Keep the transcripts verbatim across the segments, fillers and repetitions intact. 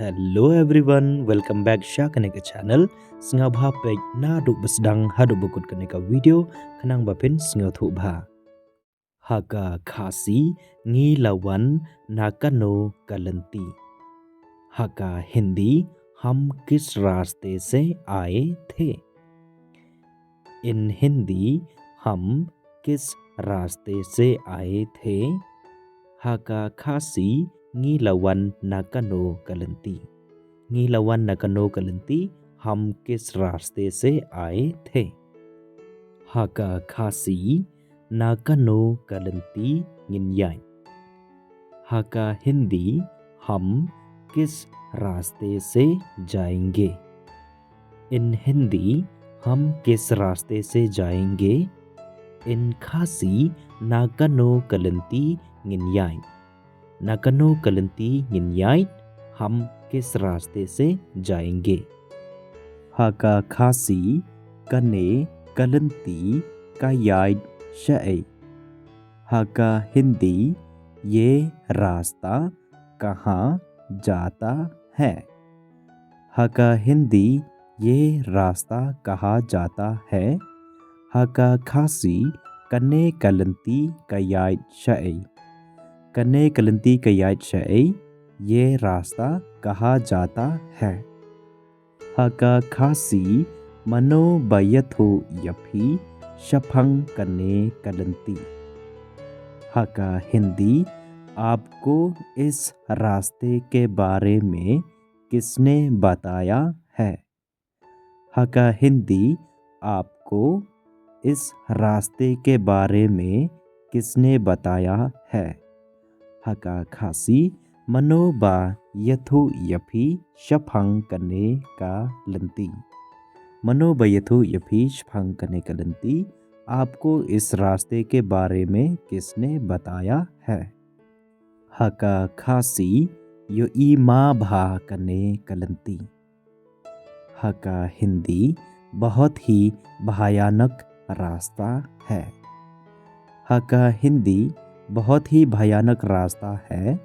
Hello everyone, welcome back sha kane ka channel. Sngewbha peit naduh ba sdang haduh ba kut kane ka video, khnang ba phin sngewthuh bha. Ha ka Khasi ngi la wan na kano ka lynti? Ha ka Hindi hum kis raste se aaye the? In Hindi hum kis raste se aaye the? Ha ka Khasi ngi la wan na kano ka lynti? Ngi la wan na kano ka lynti? Hum kis raste se aaye the? Ha ka Khasi na kano ka lynti ngin ïaid? Ha ka Hindi hum kis raste se jayenge? In Hindi hum kis raste se jayenge? In Khasi na kano ka lynti ngin ïaid? Na kano ka lynti ngin ïaid? Hum kis raste se jayenge? Ha ka Khasi kane ka lynti ka ïaid shaei? Ha ka Hindi ye rasta kahan jata hai? Ha ka Hindi ye rasta kahan jata hai? Ha ka Khasi kane ka lynti ka ïaid shaei? Kane ka lynti ka ïaid shaei? Ye rasta kahan jata hai? Ha ka Khasi mano ba ïathuh ïa phi shaphang kane ka lynti? Ha ka Hindi aapko is raste ke baare mein kisne bataya hai? Ha ka Hindi aapko is raste ke baare mein kisne bataya hai? Ha ka Khasi mano ba ïathuh ïa phi shaphang kane ka lynti? Mano ba ïathuh ïa phi shaphang kane ka lynti? Aapko is raste ke baare mein kisne bataya hai? Ha ka Khasi ïohi ma bha kane ka lynti? Ha ka Hindi bahut hi bhayanak rasta hai? Ha ka Hindi bahut hi bhayanak rasta hai?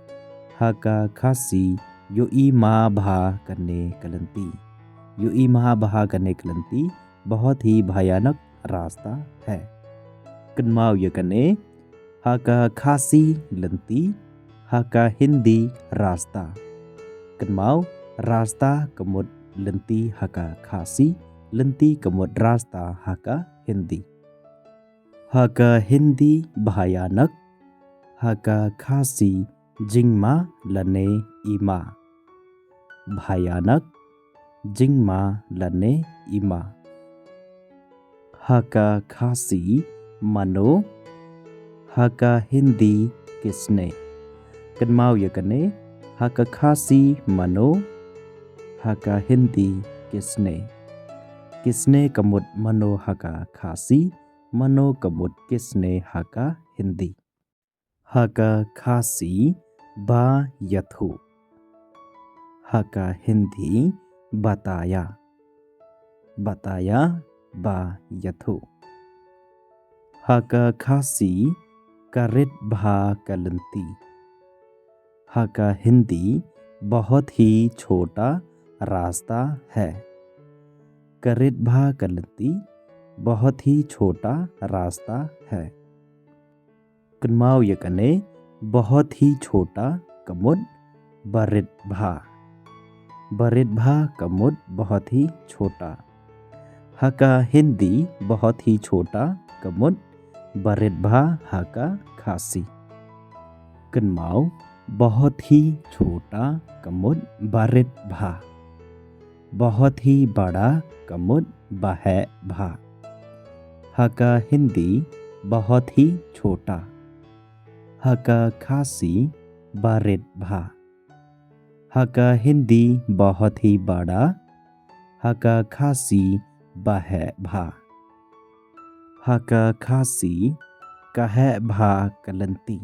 Ha ka Khasi ïohi ma bha kane ka lynti? Ïohi ma bha kane ka lynti? Bahut hi bhayanak rasta hai. Kynmaw ïa kane, ha ka Khasi lynti, ha ka Hindi rasta. Kynmaw, rasta ka mut lynti ha ka Khasi, lynti ka mut rasta ha ka Hindi. Ha ka Hindi bhayanak, ha ka Khasi jingma lane ima? Bhayanak, jingma lane ima. Ha ka Khasi mano, ha ka Hindi kisne. Kynmaw ïa kane, ha ka Khasi mano, ha ka Hindi kisne. Kisne ka mut mano ha ka Khasi, mano ka mut kisne ha ka Hindi. Ha ka Khasi ba ïathuh. Ha ka Hindi bataya. Bataya ba ïathuh. Ha ka Khasi ka rit bha ka lynti. Ha ka Hindi bahut hi chhota rasta hai. Ka rit bha ka lynti, bahut hi chhota rasta hai. Kynmaw ïa kane, bahut hi chhota ka mut ba rit bha. Ba rit bha ka mut bahut hi chhota. Ha ka Hindi bahut hi chhota ka mut ba rit bha ha ka Khasi. Kynmaw, bahut hi chhota ka mut ba rit bha. Bahut hi bada ka mut ba heh bha. Ha ka Hindi bahut hi chhota. Ha ka Khasi ba rit bha. Ha ka Hindi bahut hi bada. Ha ka Khasi ba heh bha. Ha ka Khasi ka heh bha ka lynti.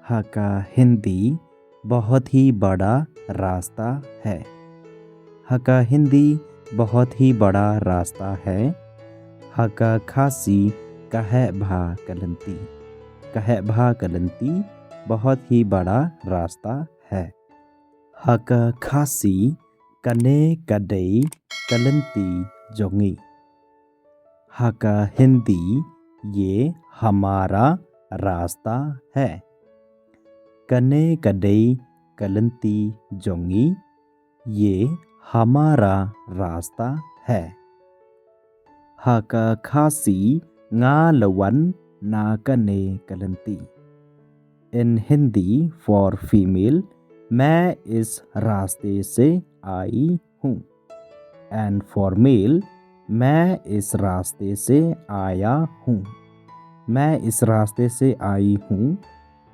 Ha ka Hindi bahut hi bada rasta hai. Ha ka Hindi bahut hi bada rasta hai. Ha ka Khasi ka heh bha ka lynti. Ka heh bha ka lynti, bahut hi bada rasta hai. Ha ka Khasi, kane ka dei ka lynti jong ngi. Ha ka Hindi, ये हमारा रास्ता है. Kane ka dei ka lynti jong ngi. ये हमारा रास्ता है. Ha ka Khasi, nga la wan na kane ka lynti. In Hindi, for female, मैं इस रास्ते से आई हूँ. And for male, मैं इस रास्ते से आया हूँ. मैं इस रास्ते से आई हूँ.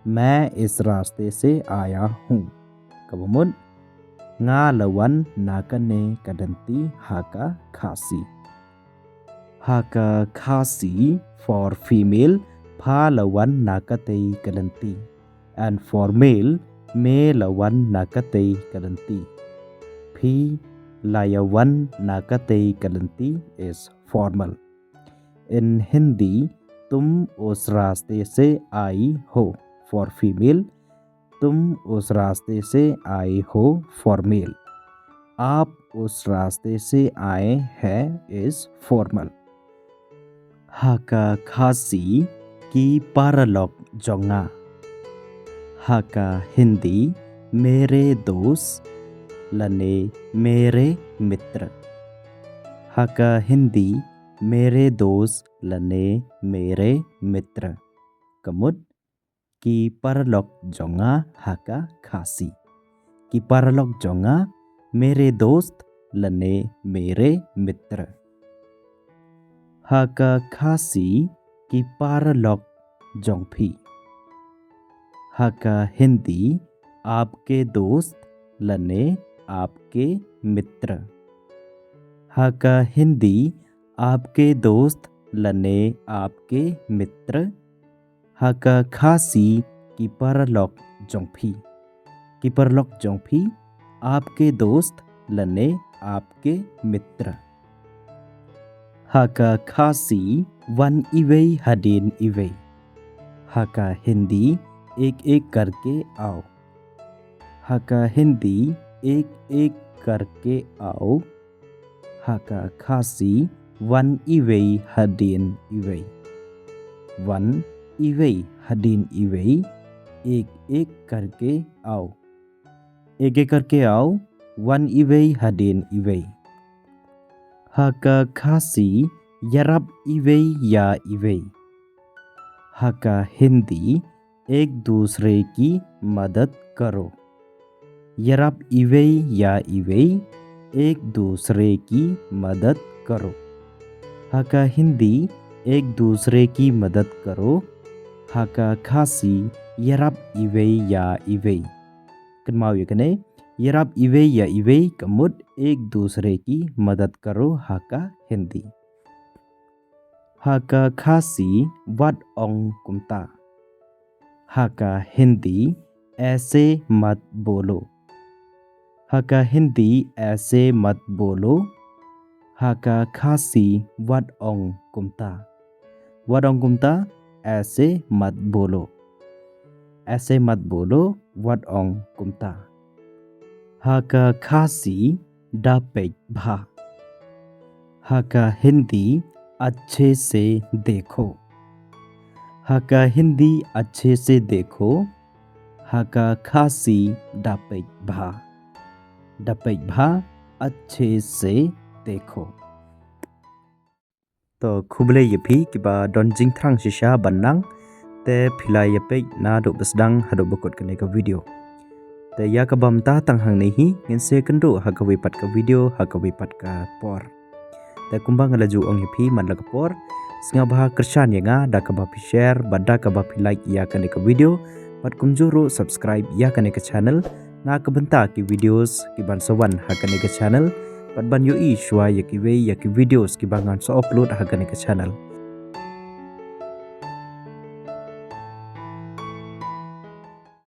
मैं इस रास्ते से आया हूँ. Kaba mut, nga la wan na kane ka lynti ha ka Khasi. Ha ka Khasi, for female, pha la wan na katei ka lynti. And for male, me la wan na katei ka lynti. Phi la ïa wan na katei ka lynti is formal. In Hindi, तुम उस रास्ते से आई हो, for female, तुम उस रास्ते से आए हो, for male. आप उस रास्ते से आए हैं is formal. Ha ka Khasi, ki paralok jong nga. Ha ka Hindi, मेरे दोस्त lane मेरे मित्र. Ha ka Hindi, मेरे दोस्त lane मेरे मित्र. Ka mut, ki paralok jong nga ha ka Khasi. Ki paralok jong nga, मेरे दोस्त lane मेरे मित्र. Ha ka Khasi, ki paralok jong phi. Ha ka Hindi, आपके दोस्त lane आपके मित्र. Ha ka Hindi, आपके दोस्त lane आपके मित्र. Ha ka Khasi, ki paralok jong phi. Ki paralok jong phi, आपके दोस्त lane आपके मित्र. Ha ka Khasi, wan iwei hadien iwei. Ha ka Hindi, एक एक करके आओ. Ha ka Hindi, एक एक करके आओ. Ha ka Khasi, wan iwei hadien iwei. Wan iwei hadien iwei. एक एक करके आओ. एक एक करके आओ, wan iwei hadien iwei. Ha ka Khasi, ïarap iwei ïa iwei. Ha ka Hindi, एक दूसरे की मदद करो. Ïarap iwei ïa iwei, एक दूसरे की मदद करो. Ha ka Hindi, एक दूसरे की मदद करो. Ha ka Khasi, ïarap iwei ïa iwei. Kynmaw ïa kane, ïarap iwei ïa iwei, ka mut एक दूसरे की मदद करो ha ka Hindi. Ha ka Khasi, wat ong kumta. Ha ka Hindi, ऐसे मत बोलो. Ha ka Hindi, ऐसे मत बोलो. Ha ka Khasi, wat ong kumta. Wat ong kumta, ऐसे मत बोलो. ऐसे मत बोलो, wat ong kumta. Ha ka Khasi, da peit bha. Ha ka Hindi, अच्छे से देखो. Ha ka Hindi, अच्छे से देखो. Ha ka Khasi, da peit bha. Da peit bha, अच्छे से देखो. To, khublei ïa phi kiba don jingthrang shisha ban nang. Te phi la ïa peit naduh ba sdang haduh ba kut kane ka video. Te ïa kaba mynta tang hangne hi, ngin sa ïakynduh ha kawei pat ka video ha kawei pat ka por. Te kumba nga la ju ong ïa phi man la ka por, sngewbha kyrshan ïa nga da kaba phi share bad da kaba phi like ïa kane ka video, bad kumjuh ruh subscribe ïa kane ka channel, na ka bynta ki videos kiban sa wan ha kane ka channel, bad ban ïohi shuwa ïa kiwei ïa ki videos kiba ngan sa upload ha kane ka channel.